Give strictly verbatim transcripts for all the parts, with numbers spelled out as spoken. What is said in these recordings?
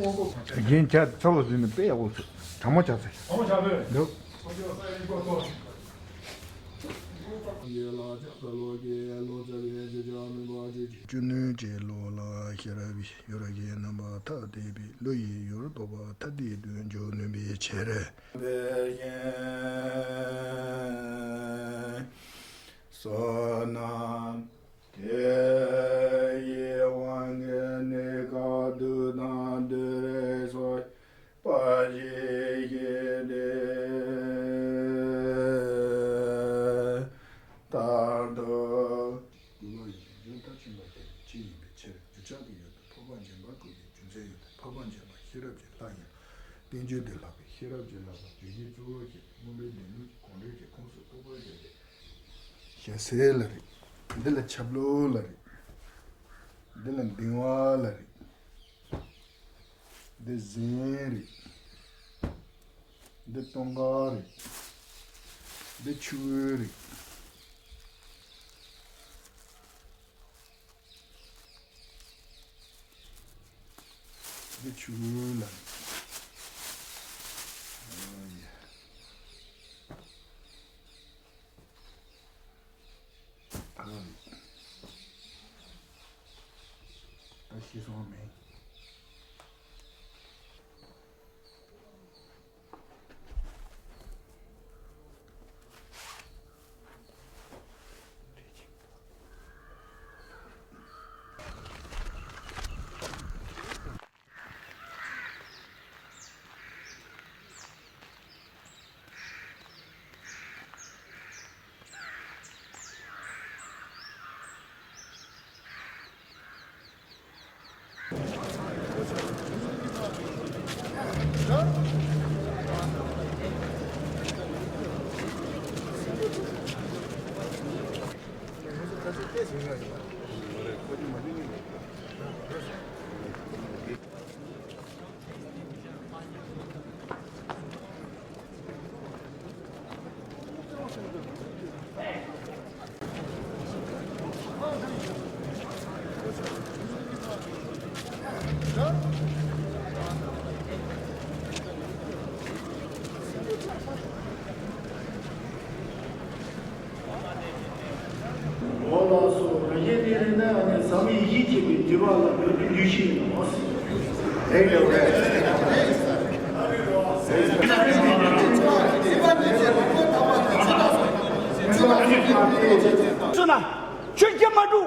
རྒན་ཁྱེད་ཚོ་ལ་ཟིན་ནས་དཔེ་ཡག་པོ་ཚོ་གྲང་མོ་ཆགས་ཚེ་འདུག་སྤྱི་ནོར་གྱི་བློ་ལ་ཤེས་རབ་ཡོད་རྒྱལ་རྣམ་པར་ཐར་བསྟན་པའི། བློ་ཡི་ཡུལ་རྟོགས་པ་ཐ་དད་པའི། ལྷ་དེ་ཡི་ཡུལ་འཇོག་ནུས་པའི་ཕྱིར། བསོད་ནམས་དེ་ཡི་དབང་གིས་གནས་སྐབས་བདུད་དང་བདུད་རིགས་སོགས་པ་ཞིག་ཞི་སྟེ། རྟག་ཏུ། འདུལ་བ་ཡི་རྒྱུ་མཐར་ཕྱིན་པ་དེ་ཅི་ཡིན་པའི་ཕྱིར། རྒྱུ་ཆགས་ཀྱི་ཡུལ་དེ་འཕགས་པ་འཇམ་དཔལ་སྐུ་ཡི་རྒྱུ་མཚན་ཡོད་དེ། འཕགས་པ་འཇམ་དཔལ་ཤེས་རབ་ཀྱི་ལྷ་ཡིན་ལ། བསྟན་བཅོས་འདི་ལྷག་པའི་ཤེས་རབ་ཀྱི་བསླབ་པ་རྒྱུད་བཞིའི་གཙོ་བོ་ཞིག་སྟེ། སྔོན་པོའི་གནས་ལུགས་གོང་འགྲེལ་གྱི་ཁོངས་སུ་གཏོགས་པར་བཞེད་དེ། ཞལ་ཟས་ལ་རེད། འདི་ལ་ཆབ་ལུགས་ལ་རེད། འདི་ལ་གདིང་བ་ལ་རེད། འདི་གཟན་རེད། འདི་སྟོན་ཀ་རེད། འདི་ཆུ་བོ་རེད། འདི་ཆུ་བོ་ལ་རེད། ཨོ་ཡ། ད་ཤེས་སོང་མེད། འོ་ལགས་སོ། རང་གཞན་གཉིས་རེད་ན་ཨ་ནི་ཟབ་མོའི་ཡིད་ཆེས་པའི་འདུན་པ་ལ་འགྲོ་རྒྱུ་ནུས་ཤིག་ཡིན་ནོ། རེད་རེད་རེད། སུ་ན་ཁྱོད་ཀྱིས་མ་འགྲོ།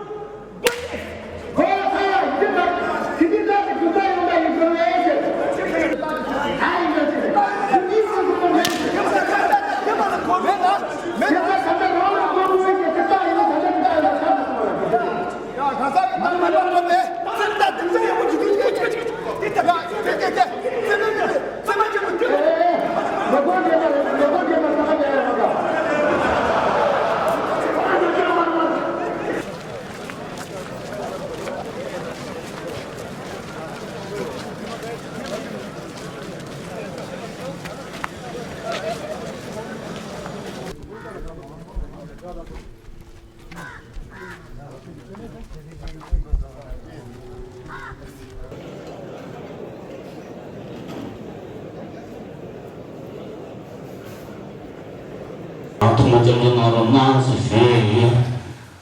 ཐུགས་སྨོན་སྐྱབས་འཇུག་གནང་རོགས་གནང་ཞེས་ཞུ་ཡས་ཡིན།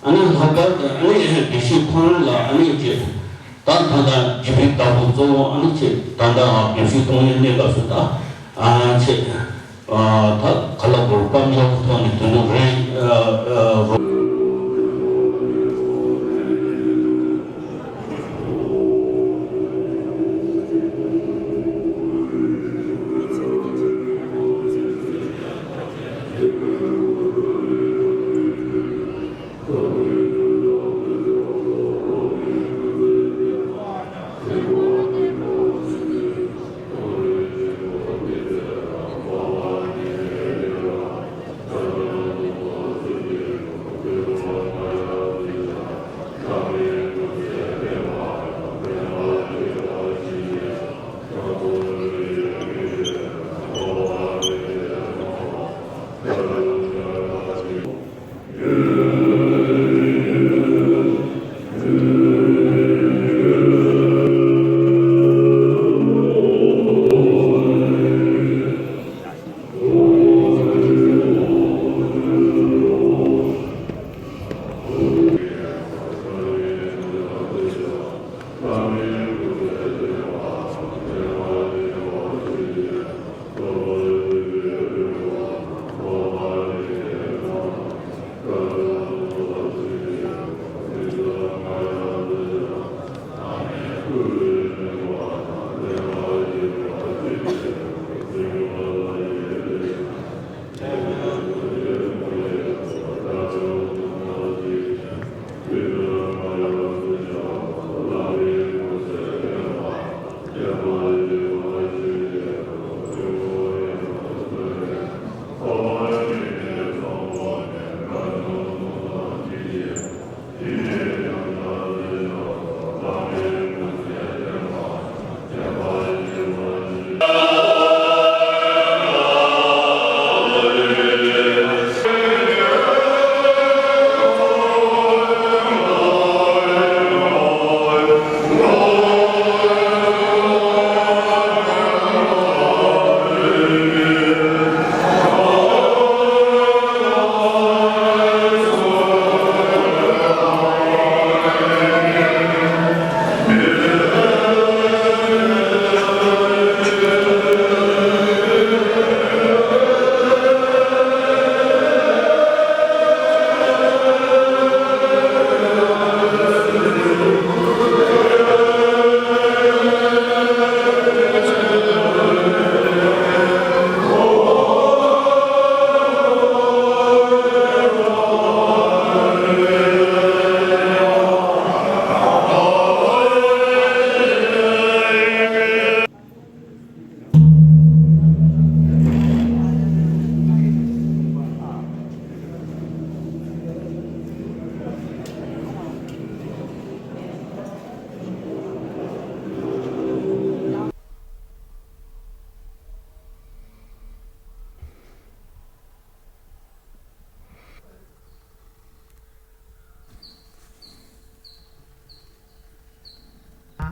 ཨ་ནི་ལྷག་པར་དུ་ཨ་ནི་དགེ་བཤེས་ཁོང་ལ་ཨ་ནི་ཅིག་ད་ད་ལྟ་རྒྱུད་པའི་བདག་པོ་གཙོ་བོ་ཨ་ནི་ཅིག་ད་ལྟ་དགེ་བཤེས་གཏོང་ཡས་གནས་སྐབས་སུ་ད་ཨ་ཅིག་ཨ་ད་ག་ལ་བོར་སྐབས་འཇོག་གི་ཐོག་ནས་དོན་དུ་རེད། ཨ་ཨ་རོ།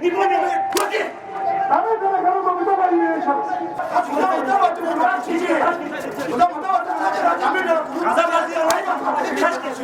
མི་དགོས་ནས་ལས་དགོས་ཏེ། ད་ནས་ད་ནས་ག་རེ་དགོས་མི་ལྟ་བ་ཡིན་ཡོད་ཤག་ད་ཚོ་ད་མ་ལྟ་བ་དེ་མོ་རང་བྱེད་ཀྱི་ཡོད། ཚོ་ད་མ་ལྟ་བ་དེ་མོ་རང་བྱེད་ཀྱི་ཡོད། གང་ཟག་ལ་དེ་རང་ཡང་ཁ་ཤས་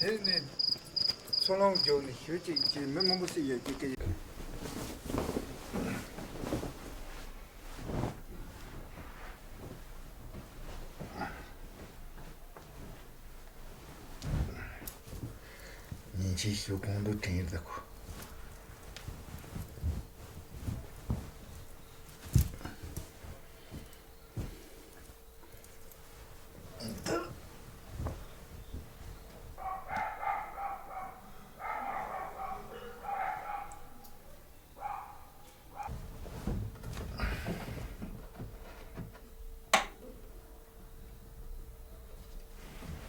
དེ་ནི་ཚོ་ལོང་རྒྱུགས་ནས་ཞུ་གཅིག་ཅེས་མི་མང་པོ་ཞིག་ཡོད་ཀྱི་སྐད། ཉིན་ཕྱེད་ཞུ་གོང་དུ་དྲན་ཡོད་ད་ཁོ།